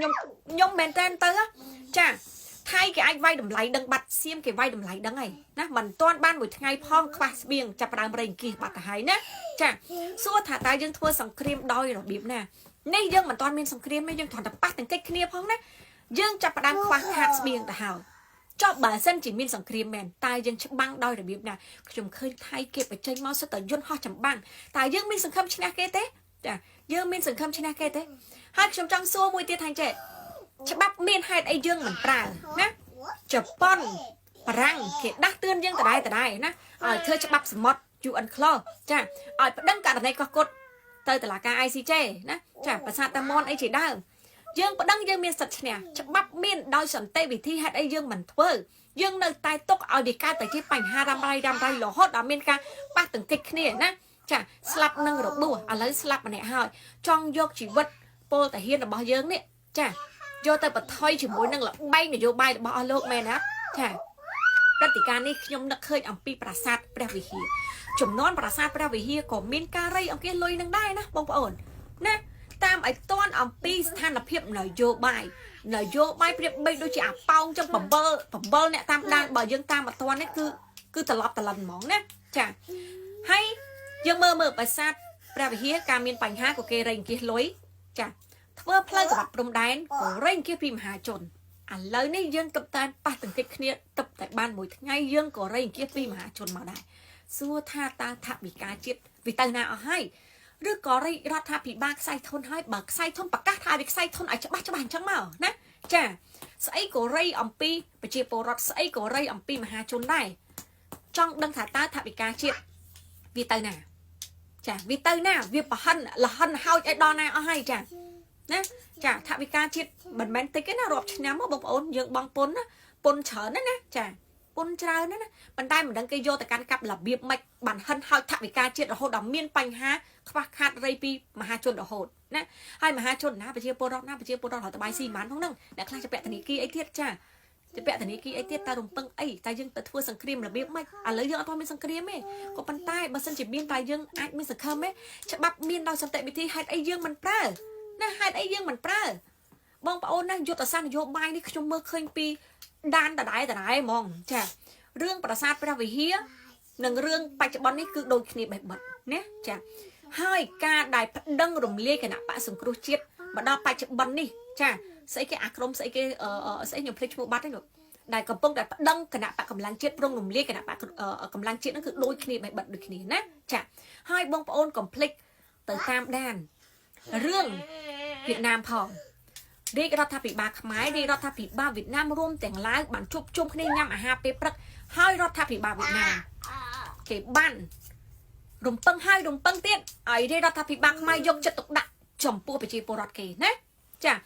ខ្ញុំខ្ញុំមែនតើទៅចាថៃគេអាចវាយតម្លៃដឹងបាត់សៀមគេវាយតម្លៃដឹងហើយណាមិនទាន់បានមួយថ្ងៃផងខ្វះស្បៀងចាប់ផ្ដើមរែងគៀសបាត់ទៅហើយណាចាសួរថាតើយើងធ្វើសង្គ្រាមដោយរបៀបណានេះយើងមិនទាន់មានសង្គ្រាមទេយើងគ្រាន់តែប៉ះទង្គិចគ្នាផងណាយើងចាប់ផ្ដើមខ្វះខាតស្បៀងទៅហើយចុះបើសិនជាមានសង្គ្រាមមែនតើយើងច្បាំងដោយរបៀបណាខ្ញុំឃើញថៃគេបញ្ចេញមកសុទ្ធតែយន្តហោះចម្បាំងតើយើងមានសង្ឃឹមឈ្នះគេទេចាយើងមានសង្ឃឹមឈ្នះគេទេហើយខ្ញុំចង់សួរមួយទៀតថាចេះច្បាប់មានហេតុអីយើងមិនប្រើណាជប៉ុនបារាំងគេដាស់តឿនយើងដដែលដដែលណាឲ្យធ្វើច្បាប់សមុទ្រ UN Clause ចាឲ្យប្តឹងករណីកោះគត់ទៅតុលាការ ICJ ណាចាប្រាសាទតាមនអីជាដើមយើងប្តឹងយើងមានសិទ្ធិឈ្នះច្បាប់មានដោយសន្តិវិធីហេតុអីយើងមិនធ្វើយើងនៅតែទុកឲ្យវាកើតតែជាបញ្ហារ៉ាំរ៉ៃរ៉ាំរ៉ៃរហូតដល់មានការប៉ះទង្គិចគ្នាណាចាស្លាប់នឹងរបួសឥឡូវស្លាប់ម្នាក់ហើយចង់យកជីវិតពលតាហ៊ានរបស់យើងនេះចាយកទៅបន្ថយជាមួយនឹងល្បែងនយោបាយរបស់អស់លោកមែនណាចាព្រឹត្តិការណ៍នេះខ្ញុំនឹកឃើញអំពីប្រាសាទព្រះវិហារចំនួនប្រាសាទព្រះវិហារក៏មានការរៃអង្គាសលុយនឹងដែរណាបងប្អូនណាតាមឲ្យតន់អំពីស្ថានភាពនយោបាយនយោបាយប្រៀបបីដូចជាអាប៉ោងចឹង7 7អ្នកតាមដានបើយើងតាមអត់ទាន់នេះគឺគឺត្រឡប់ត្រឡិនហ្មងណាចាហើយយើងមើលមើលប្រាសាទព្រះវិហារការមានបញ្ហាក៏គេរៃអង្គាសលុយចាធ្វើផ្លូវក្បាត់ព្រំដែនក៏រៃអង្គាសពីមហាជនឥឡូវនេះយើងកំតែប៉ះទង្គិចគ្នាទឹកតែបានមួយថ្ងៃយើងក៏រៃអង្គាសពីមហាជនមកដែរសួរថាតើថវិកាជាតិវាទៅណាអស់ហើយឬក៏រាជរដ្ឋាភិបាលខ្សែធនហើយបើខ្សែធនប្រកាសថាវាខ្សែធនឲ្យច្បាស់ច្បាស់អញ្ចឹងមកណាចាស្អីក៏រៃអំពីប្រជាពលរដ្ឋស្អីក៏រៃអំពីមហាជនដែរចង់ដឹងថាតើថវិកាជាតិវាទៅណាចាវាទៅណាវាប្រហិនលហិនហោចឲ្យដល់ណាអស់ហើយចាណាចាថវិកាជាតិមិនមែនតិចទេណារាប់ឆ្នាំមកបងប្អូនយើងបងពុនណាពុនច្រើនណាស់ណាចាពុនច្រើនណាស់ណាប៉ុន្តែមិនដឹងគេយកទៅកាន់កាប់របៀបម៉េចបានហិនហោចថវិកាជាតិរហូតដល់មានបញ្ហាខ្វះខាតរៃពីមហាជនរហូតណាហើយមហាជនណាប្រជាពលរដ្ឋណាប្រជាពលរដ្ឋរត់តបាយស៊ីម៉ានផងហ្នឹងអ្នកខ្លះจะពាក់ធនាគារអីទៀតចាจะពាក់ធនាគារអីទៀតតើរំពឹងអីតែយើងទៅធ្វើសង្គ្រាមរបៀបម៉េចឥឡូវយើងអត់ទាន់មានសង្គ្រាមទេក៏ប៉ុន្តែបើសិនជាមានតែយើងអាចមានសង្ឃឹមទេច្បាប់មានដោយសន្តិវិធីហេតុអីយើងមិនប្រើណាហេតុអីយើងមិនប្រើបងប្អូនណាយុទ្ធសាស្ត្រនយោបាយនេះខ្ញុំមើលឃើញពីដានដដែលដដែលហ្មងចារឿងប្រាសាទព្រះវិហារនិងរឿងបច្ចុប្បន្ននេះគឺដូចគ្នាបេះបិទណាចាហើយការដែលប្តឹងរំលាយគណៈបកសង្គ្រោះជាតិមកដល់បច្ចុប្បន្ននេះចាស្អីគេអាក្រុមស្អីគេស្អីខ្ញុំភ្លេចឈ្មោះបាត់ហើយនោះដែលកំពុងតែប្តឹងគណៈបកកម្លាំងជាតិប្រងរំលាយគណៈបកកម្លាំងជាតិហ្នឹងគឺដូចគ្នាបេះបិទដូចគ្នាណាចាហើយបងប្អូនកុំភ្លេចទៅតាមដានរឿងវៀតណាមផងរាជរដ្ឋាភិបាលខ្មែររាជរដ្ឋាភិបាលវៀតណាមរួមទាំងឡាវបានជួបជុំគ្នាញ៉ាំអាហារពេលព្រឹកហើយរដ្ឋាភិបាលវៀតណាមគេបានរំពឹងហើយរំពឹងទៀតឲ្យរាជរដ្ឋាភិបាលខ្មែរយកចិត្តទុកដាក់ចំពោះប្រជាពលរដ្ឋគេណាចា។